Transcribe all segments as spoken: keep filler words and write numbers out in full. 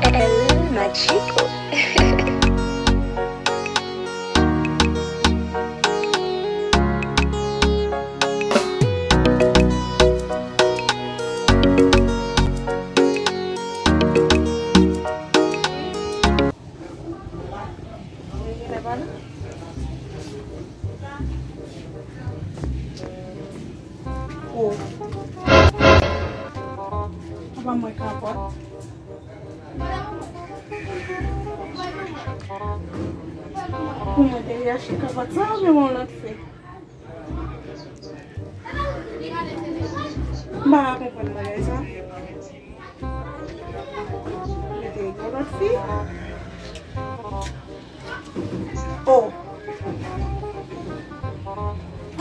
El Magico. Oh. Apa mwen kapot? Pou mwen te achte kapot sa, oubyen yon lòt fi? M pa ka konprann bagay sa. Mete yon lòt fi. Oh.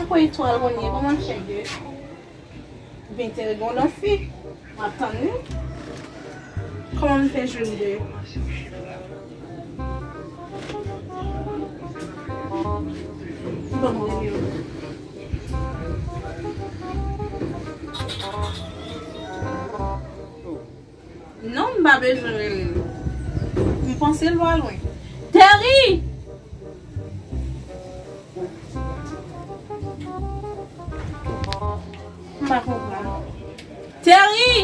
Akwè etwal konn ye, kòman l fè ke? Oubyen te gen yon lòt fi? M ap tann li. Kòman m fè jwenn de? Ban mwen yo. Non, m pa bezwen rele l. M panse l pa lwen. Terry! M pa konprann. Terry!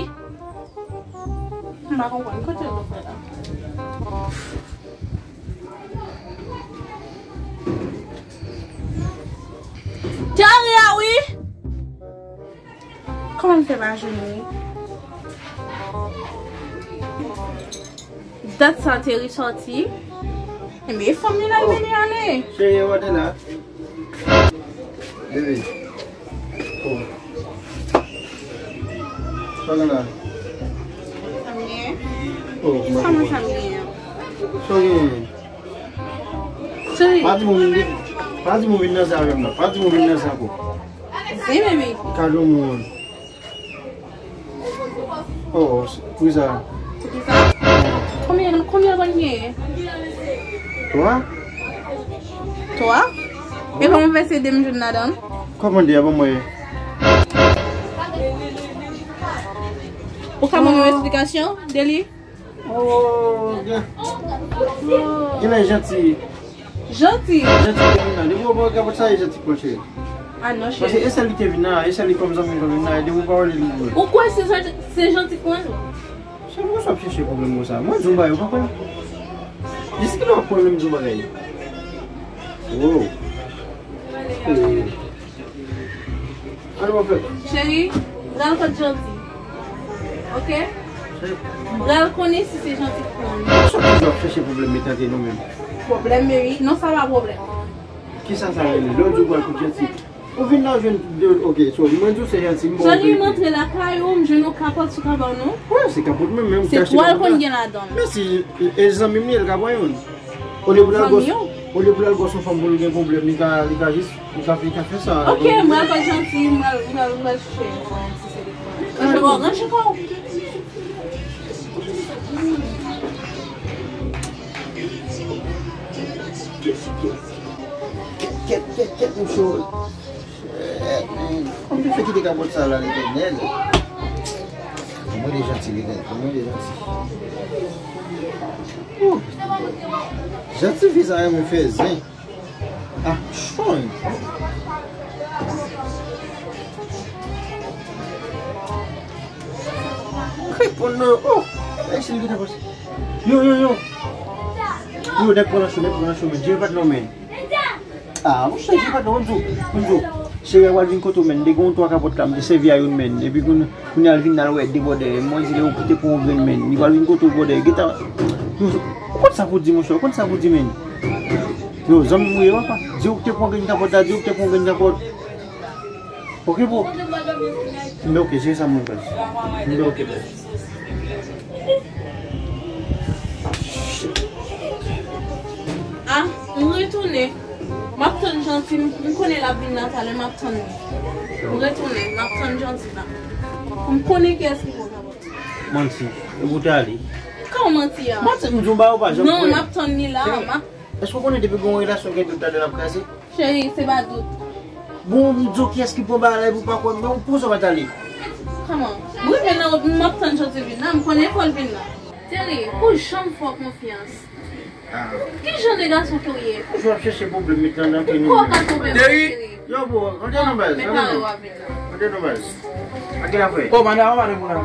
M pa konprann. Kote l fè la? Terry a wi! Kòman m fè pa jwenn li? Dat sa Terry sòti. Enben, e fanm li la l vini ale. Cheri, e w te la? Bebe. Oh. Sa gen la? Sa m gen? Oh, m pa konprann. Sa m gen? Cheri. Pa di m ou vin, pa di m ou vin danse avè m nan. Pa di m ou vin danse ankò. Zen, bebe. Kado moun. Oh, se, pou sa. Pou sa? Konbyen, konbyen l konn genyen? Twa. Twa? E kòman fè se de m jwenn ladan l? Kòman de a ban mwen? Ou ka ban mwen yon esplikasyon de li? Oh, gen. Genlè Janti. Janti? Janti te vin la. Depi w wè kapot sa, e Janti k pran cheri. Ah non, cheri. Paske e sèl li te vin la, e sèl li kòm zanmi l te vin la, e depi w pa wè li, li vre. Ou kwè se Jan-, se Janti k pran l? Cheri, poukisa w ap chèche pwoblèm konsa? Mwen di w bagay, ou pa kwè m? Jiskilè w ap kwè m lè m di w bagay? Oh. Hey. Ann wè fè. Cheri, m pral kot Janti. Oke? M pral konnen si se Janti k pran li. Sa toujou ap chèche pwoblèm met ant nou menm. Pwoblèm, baby? Non, sa pa pwoblèm. Kisa sa rele? Lè w di w pral kot Janti. Ou vin la jwenn de, oke, so, mwen di w se Janti, m ba w verite. Janti, m antre lakay ou, m jwenn yon kapòt sou kabann ou. Wi, se kapòt mwen menm ki achte kapòt la. Se twa l konn gen ladan l. Men si e zanmi m li ye, l ka pran youn. Olye pou l al gòs, olye pou l al gòs yon fanm pou l gen pwoblèm, li ka, li ka jis, li ka, li ka fè sa. Oke, m pral pa janti, m pral, m pral, m pral chèche yon fanm si se li k pran. Ranje kò w, ranje kò w. Kèt, kèt, kèt, kèt, m cho. Shit, man. Kòman te fè kite kapòt sa la, Letènèl? Mwen de janti, Letènèl. Mwen de janti. Ouh. Janti fi sa renmen fè zen. Ah, chon. Reponn non. Oh. Ay, si l gentan pase. Yo, yo, yo. Yo, nèg pran nan cho, nèg pran nan cho, men. Jere pa t non, men. Ah, monchè, se pa non, m di w, m di w. Cheri a pral vin kote w, men. M te gen yon twa kapòt la, m te sèvi a youn, men. Epi kounye, kounye a l vin al wè de bòdè. Mwen di li, ou te pran yon grenn, men. Li pral vin kote w, bòdè. Gentan. Yo, ou konn sa pou di, monchè, ou konn sa pou di, men. Yo, zanmi m ou ye, papa. Di ou te pran grenn kapòt la, di ou te pran grenn kapòt. Ok, bro. M ben ok, jere sa mwen fè. M ben ok, bro. Ah, m retounen. M ap tann Janti, m, m konnen l ap vin la talè, m ap tann li. M retounen, m ap tann Janti la. M konnen kiyès ki pran kapòt. Manti, e pou w te ale. Kòman manti a? Manti, m di w ba ou pa janm kwè. Non, m ap tann li la, m ap Èske w konnen depi gen yon relasyon gen dout ladan l ap kraze? Cheri, se pa dout. Bon, m di w kiyès ki pran bagay la epi w pa kwè m, men w poze w pa t ale. Kòman? M rive nan wout, m ap tann Janti vin la, m konnen fò l vin la. Terry, ou janm fè w konfyans. Ki jan de gason ke w ye? Toujou ap chèche pwoblèm met nan nan ke nou. Pou w ka twonpe mwen, Terry. Yo, bro, rantre nan baz. Men pare w ap vin nan. Rantre nan baz. Ak gen afè. Oh, manda, manda pou la.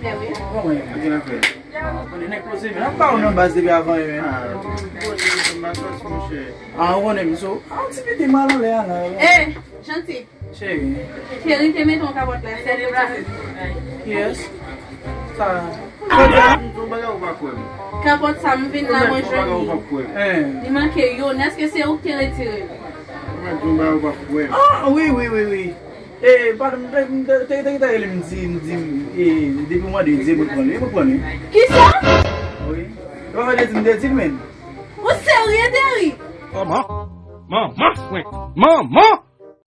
Lè wi. Bon, mwen. Gen afè. Konnen nèg poze men. Ap ba ou nan baz depi avan yo men. Ah, m pa sòti, monchè. Ah, ou konnen m so. Ah, ti pete mal anlè a la. Eh, Janti. Cheri. Cheri te mete yon kapòt la, sèl. Yes. Sa. Sa di a? M di yon bagay ou pa kwè m. Kapòt sa m vin la mwen jwenn li. Ou pa kwè m. Li manke youn. Èske se ou ki te retire l? Mwen di yon bagay ou pa kwè m. Ah, wi, wi, wi, wi. E, pa, m te, m te, te, te, te rele m di, m di, e, depi w mande, di, mwen pran li, mwen pran li. Kisa? Wi. E pa mande di, m te di l, men. Ou serye, Terry? Manman! Manman, mwen! Manman!